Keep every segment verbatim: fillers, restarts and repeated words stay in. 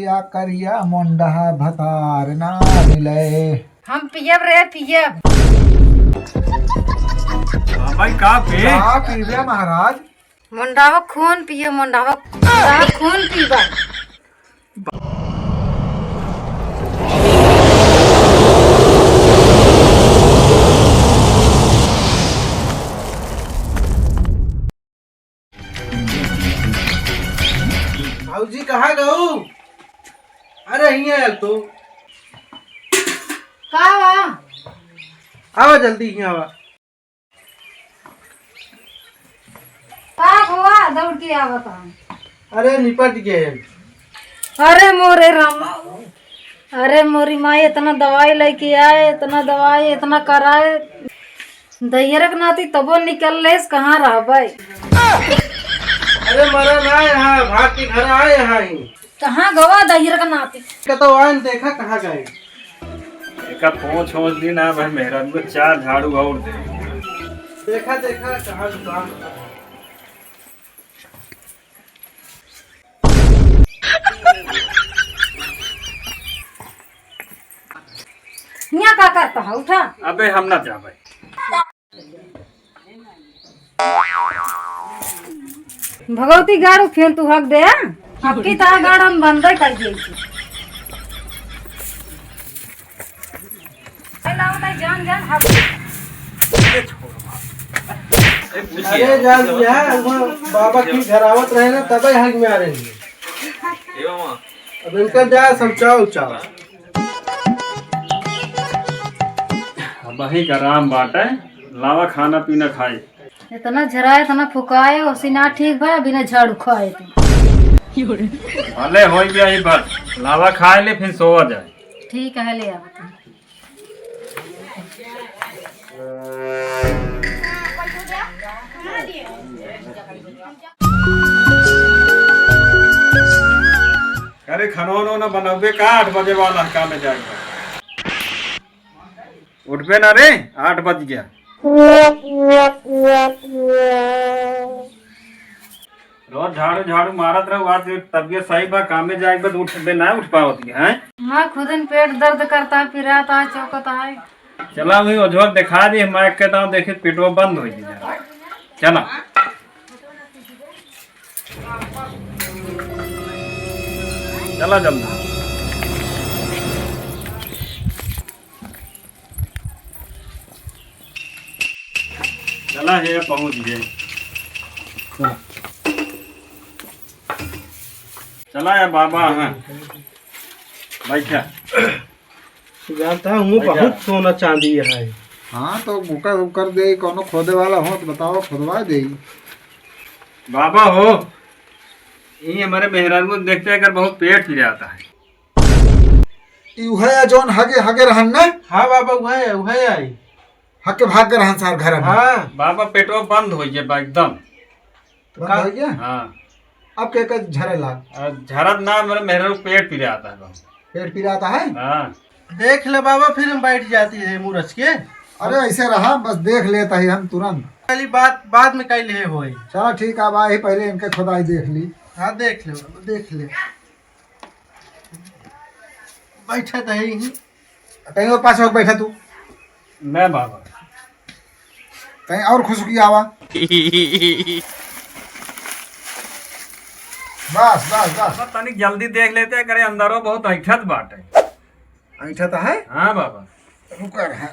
या करिया मुंडहा भतार ना मिले। हम पियब रे, पियब। हाँ भाई, का पे? का पीबे महाराज? मुंडावा खून पिए, मुंडावा, मुंडावा खून पीबा। भौजी, कहाँ गऊ? अरे, हियाँ आयल तो। का बा? आवा जल्दी, हियाँ आवा। का हुआ? दौड़ के आवत हन। अरे, निपट गए। अरे मोरे रामा, अरे मोरी माई, इतना दवाई लेके आए, इतना दवाई, इतना कराए, दहियरक नाती तबो निकल लेस, कहाँ रहबै? अरे मरा ना यहाँ, भाग के घर आए यहाँ ही। कहाँ गवा दहियरक नाती? का तो आन देखा कहाँ गए। एका पोंछ ओंछ दी ना भाई, मेहरारू को चार झाड़ू और दे। देखा, देखा, कहाँ दुकान। हियाँ का करता है? उठा। अबे हम ना जाबे। भगवती गाड़ू फिर तू हक दे, अबकी तहार गाड़ हम बंदे कर दिए। जान, जान, हक। अरे जान दिया, वहाँ बाबा की घर आवत रहे ना, तबे हक में आ रहे हैं। अब इनका जा समझाओ, उचाओ। अब ही का आराम बाटे, लावा खाना पीना खाए। इतना झराए, इतना फुकाए, ओसी ना ठीक बा, बिना झाड़ू खाए तू। भले होई गया ही बस, लावा खाए ले, फिर सोवा जाए। ठीक है, ले आओ। अरे, खाना वाना ना बनौबे का? आठ बजे वाला काम में जाएगा। उठबे ना रे, आठ बज गया। रोज झाड़ू झाड़ू मारत रहू, आज तबियत सही बा, कामे जाए के बाद उठबे ना, उठ पावत है, हैं? माँ, खुदन पेट दर्द करता है, पिराता है, चौकता है। चला, वही ओझवा दिखा दे, मैं कहता हूँ, देखे पेटवा बंद हो जाए। चला। चला जल्दी। चला, हे पहुँच गए। चला। चला, ये बाबा हैं। बैठा। जानता हूँ, वो भैया। बहुत सोना चांदी है। हाँ, तो ओकर, ओकर दे, कौनो खोदे वाला हो तो बताओ, खोदवा दे। बाबा हो, ये हमारे मेहरारू को देखते हैं, अगर बहुत पेट पिराता है। ई उहे है जौन हगे, हगे रहन ना? हाँ बाबा, उहे है, उहे है। हके भाग के रहन सार घर में। हाँ। बाबा, पेटवा बंद हो गया बा एकदम। बंद का? हो गया? हाँ। अब के, के झरे लाग? आ, झरत ना, मेरे मेहरारू पेट पिराता है बहुत। पेट पिराता है? हाँ। देख ले बाबा, फिर हम बैठ जाती है मुरझ के। अरे ऐसे रहा, बस देख लेता है हम तुरंत। पहली बात बाद में कह ले होई। चला ठीक है, अब आई पहले इनके खुदाई देख ली। हाँ, देख ले बाबा, देख ले। बैठा तो है ही। कहीं और पास होके बैठा तू। मैं बाबा। कहीं और खुशकी आवा। बस, बस, बस। तनिक जल्दी देख लेते, करे अंदरो बहुत ऐंठत बाटे। ऐंठत है? हाँ बाबा। रुका रहा।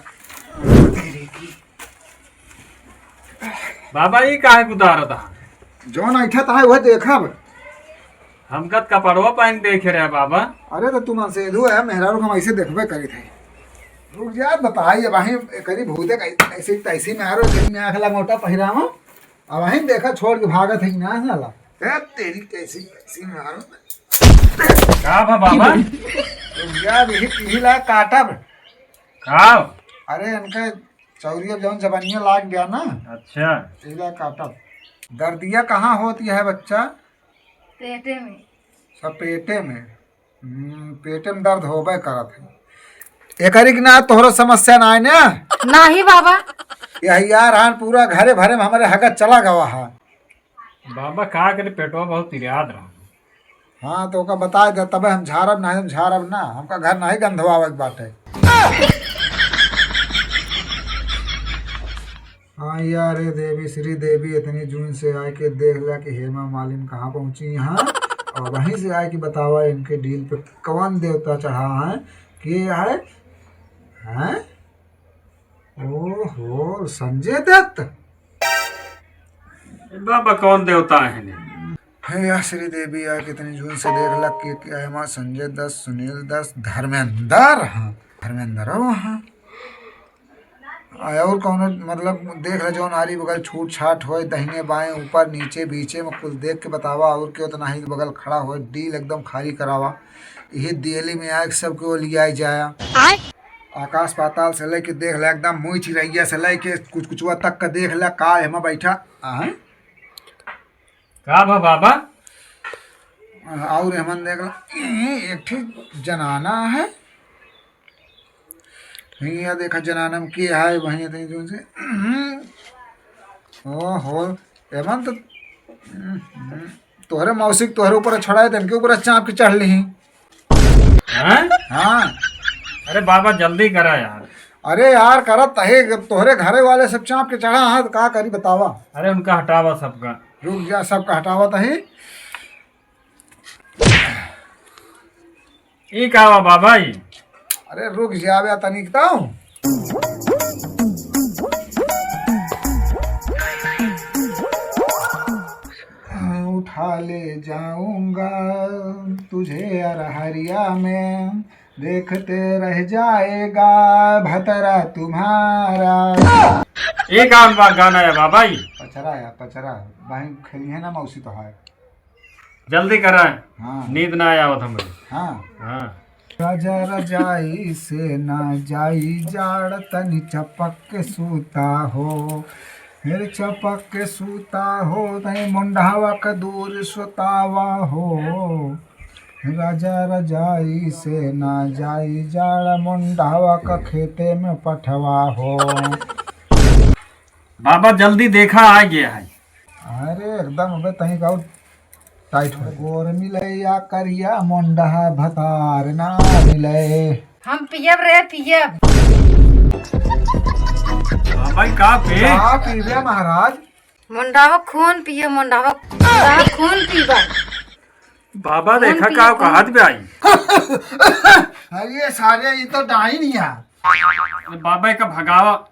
बाबा, ई काहे उतारत है? जौन ऐंठत है, वह देखब। हमका त कपड़वा पहन देखे रहे बाबा। अरे, तो तू मनसेधू है, मेहरारू हम ऐसे देखबे करी थे। रुक जा, बताई, अब वहीं करी भूते कै-, ऐसे तैसी मेहरारू, दिन में आँख लंगोटा पहिरावा। अब वहीं देखा, छोड़ के भागत है कि ना साला। ए, तेरी कैसी, कैसी मेहरारू। का भा बाबा? रुक जा, अब यही, यही ला काटब। का? अरे, इनका चौरी अब जौन जवानिया लाग गया ना। अच्छा। इला काटब। दर्दिया कहाँ होती है बच्चा? पेटे में। सब पेटे में। हम्म, पेटे में दर्द होबे करत है। एकरी के ना तोहरो समस्या ना है ना? नाही बाबा। यही यार हान पूरा घरे भरे में हमारे हगत चला गवा है। बाबा का करे, पेटवा बहुत पिरात रहा। हाँ, तो ओका बताइ दे, तबे हम झारब, नाहीं हम झारब ना, हमका घर नाहीं गंधवावे के बाटे। हाँ यार, ये देवी, श्री देवी इतनी जून से आए के देख ला कि हेमा मालिन कहाँ पहुँची यहाँ, और वहीं से आए कि बतावा इनके डील पे कौन देवता चढ़ा है, के है, हैं? ओहो, संजय दत्त। ए बाबा, कौन देवता है ने? हे या श्री देवी, या कितनी जून से देख लग कि क्या है, वहाँ संजय दत्त, सुनील दत्त, धर्मेंद्र, हाँ, धर्मेंद्र हो, हाँ। आ, और कौनो, मतलब, देख ले, जौन आरी बगल छूट छाट होए, दहिने बाएं, ऊपर नीचे, बीचे में कुल देख के बतावा, और केहू तो नाहीं बगल खड़ा होए, डील एकदम खाली करावा। इहे दियली में आए, सबके ओलियाए जाया। आय? आकाश पाताल से लेके देख ले, एकदम मुई चिरैया से लेके कुछ कुचवा तक का देख ले, का एमा बैठा, आए? का बा बाबा? और हमन देख ला, ई एक ठे जनाना है। हियाँ देखा जनाना में के है, वहीं तनी जौन से, ओहो, एमन तो, तोहरे मौसी के तोहरे ऊपर छोड़ाए, तनके ऊपर चाँप के चढ़ लिही। हैं? हाँ। अरे बाबा, जल्दी करा यार। अरे यार, करत तहे, जब तोहरे घरे वाले सब चाँप के चढ़ा है, तो का करी बतावा? अरे उनका हटावा सबका। रुक जा, सबका हटावा तही। ई का बा बाबा ई? अरे रुक जा बे तनिक ताऊ। उठा ले जाऊंगा तुझे अरहरिया में, देखते रह जाएगा भतरा तुम्हारा। ये कौन बा गाना है बाबा ई? पचरा है, पचरा। बहिन खेली है ना मौसी तो है। जल्दी करा। हाँ। नींद ना आवत हमरे। हाँ। हाँ। राजा रजाई से ना जाई जाड़, तनी चपक के सूता हो, फिर चपक के सूता हो, तनी मुंडावा के दूर सुतावा हो। राजा रजाई से ना जाई जाड़, मुंडावा का खेते में पठवा हो। बाबा जल्दी देखा, आ गया है। अरे एकदम अबे तहीं का टाइट हो। गोर मिले या करिया, मुंडहा भतार ना मिले। हम पियब रे, पियब। बाबा का पे? का पीबे महाराज? मुंडावा खून पिए, मुंडावा, मुंडावा खून पीबा। बाबा खून देखा पिए, का खून। कहत बे आई। अरे सारे, ये तो डाइन ही है। अरे बाबा, एका भगावा।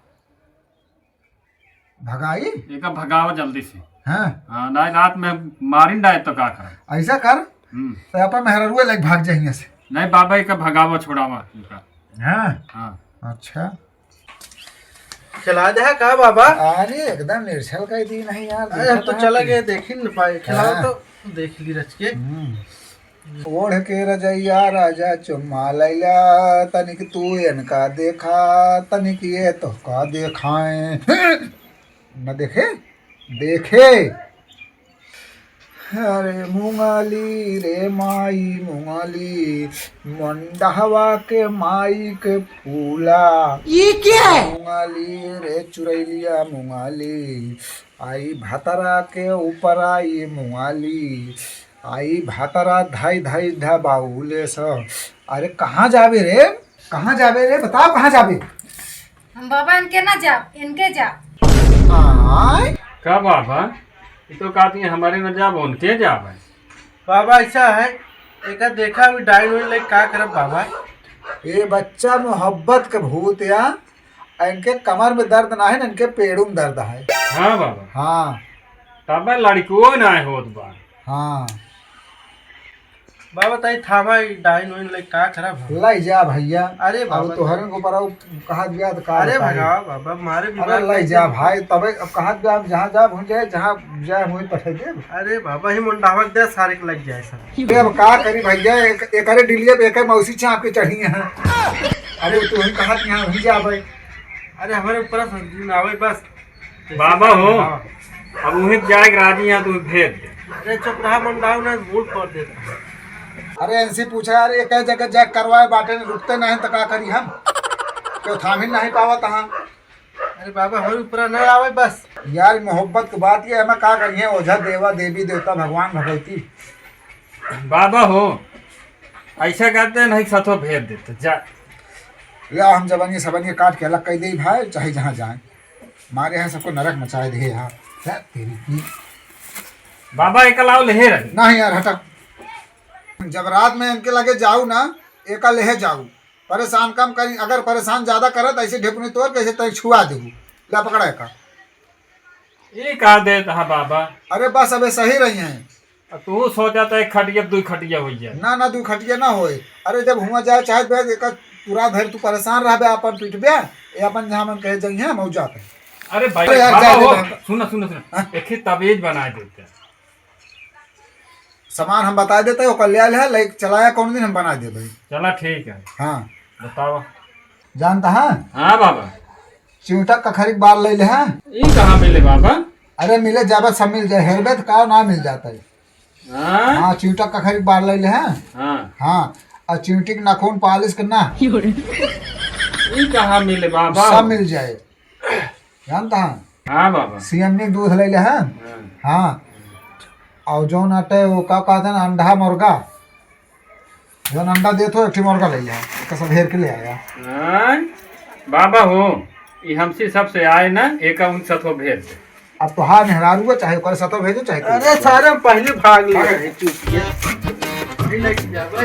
भगाई? एका भगावा जल्दी से। हाँ। हाँ, ना रात में मारिन डाए तो का करे? ऐसा कर, हम्म। तो अपन मेहररुआ लेके भाग जा हियाँ से। नहीं बाबा, एका भगावा, छोड़ावा इनका। हाँ। हाँ। अच्छा। खिला दे है का बाबा? अरे एकदम निर्छल कर दी नहीं यार, अरे हम देखत तो है चला कि गए, देख ही नहीं पाए। खिलाओ हाँ। तो देख ली रच के। हम्म। ओढ़ के रजैया राजा चुम्मा लैला, तनिक तू इनका देखा, तनिक ये तोहका देखाएं। न देखे? देखे। अरे मुंगाली रे माई मुंगाली, मुंडहवा के माई के फूला। ये क्या है? मुंगाली रे चुरैलिया मुंगाली, आई भतरा के ऊपर आई मुंगाली, आई भतरा धाई धाई ढबाउले स। अरे कहाँ जाबे रे, कहाँ जाबे रे, बताओ कहाँ जाबे? हम बाबा इनके ना जाब, इनके जाब। आय? का बाबा? ये तो कहती है हमारे ना जाब, उनके जाब है। बाबा ऐसा है, एका देखा अभी डाइन होने लगे, का करब बाबा? ये बच्चा मोहब्बत के भूत या, इनके कमर में दर्द ना है ना, इनके पेड़ू में दर्द है। हाँ बाबा। हाँ। तब लड़को ना होत बा। हाँ। बाबा ताई थामा ई डाइन होने लगे, का करब हम? लाई जा भैया। अरे अब बाबा। तोहरन को पर कहत गया तो का अरे बताई? भगावा बाबा, मारे भी अरे बात लाई नहीं जा है। भाई, तबे अब कहत गया हम जहाँ जाब हम जाए, जहाँ जाए हम वहीं पठे देब। अरे बाबा, ही मुंडावा के दे सारे के लग जाए सब। ये अब का करी भैया, एक, एकरे डिलिया पे एकर मौसी चाँप के चढ़ी है। अब वो तू ही कहत यहाँ वहीं जा भाई। अरे हमारे ऊपर से दिन आवे बस। बाबा हो, हाँ। अब उहें जाए के राजी यहाँ तू भेज दे। अरे चुप रहा मुंडाऊ ना, मूड कर देता है। अरे इनसे पूछा यार, एक जगह जाए करवाए बाटे ने रुकते नहीं तो का करी हम? तो थामिल नहीं पावत हाँ। अरे बाबा, हमारे ऊपर ना आवे बस। यार मोहब्बत की बात ये है, मैं का करिए ओझा देवा देवी देवता भगवान भगवती। बाबा हो, ऐसा करते नहीं, सथो भेज देते जा। ले, हम जबनिया सबनिया काट के अलग कर दे भाई, चाहे जहाँ जाए। मारे यहाँ सबको नरक मचाए दे यहाँ। क्या तेरी की? बाबा, एक लाओ, लेहे रही। नहीं यार, हटा। जब रात में इनके लगे जाऊ ना, एका लेहे जाऊ। परेशान कम करी, अगर परेशान ज्यादा करत, ऐसे ढेपनी तोड़ के ऐसे तय छुआ देबू। ला पकड़ा एका। ये का देत हा बाबा? अरे बस, अबे सही रही हैं। अब तू सोचा था एक खटिया, दू खटिया हो जाए। ना, ना, दू खटिया ना होए। अरे जब हुआ जाए चाहे बे, एका पूरा घर तू परेशान रहबे, अपन पीटबे, ये अपन जहाँ मन कहे जाइए, मौजा पे। अरे भाई, अरे यार, बाबा जाए दे हो, भाई। सुना, सुना, सुना। हाँ? एक ही तबीज बना देते हैं। सामान हम बता देते हैं, ओकर ले आयल है, ले चलाया कौन दिन हम बना दे भाई। चला ठीक है। हाँ। बताओ। जानता है? हाँ बाबा। चिउटा कखरी बार ले ले हैं। ई कहाँ मिले बाबा? अरे मिले जाबे, सब मिल जाए, हेरबे तो का ना मिल जाता है। हाँ? हाँ, चिउटा कखरी बार ले ले हैं। हाँ। हाँ, और चिउटी के नाखून पालिश करना। ई कहाँ मिले बाबा? सब मिल जाए। जानता है? हाँ बाबा। सीएमनी दूध ले ले हैं। हाँ। हाँ। और जौन आटे वो का कहते हैं, अंडा मुर्गा। जौन अंडा देत हो, एक ठे मुर्गा ले ले हैं। एक सब हेर के ले आया। हाँ। बाबा हो, ई हमसे सबसे आए ना, एका उन सथो भेज दे। अब तोहार मेहरारू है, चाहे ओकर सथो भेजो, चाहे तू अरे भेजो। सारे हम पहले भाग ले रहे, चुप किया। नहीं लेके जा, बस।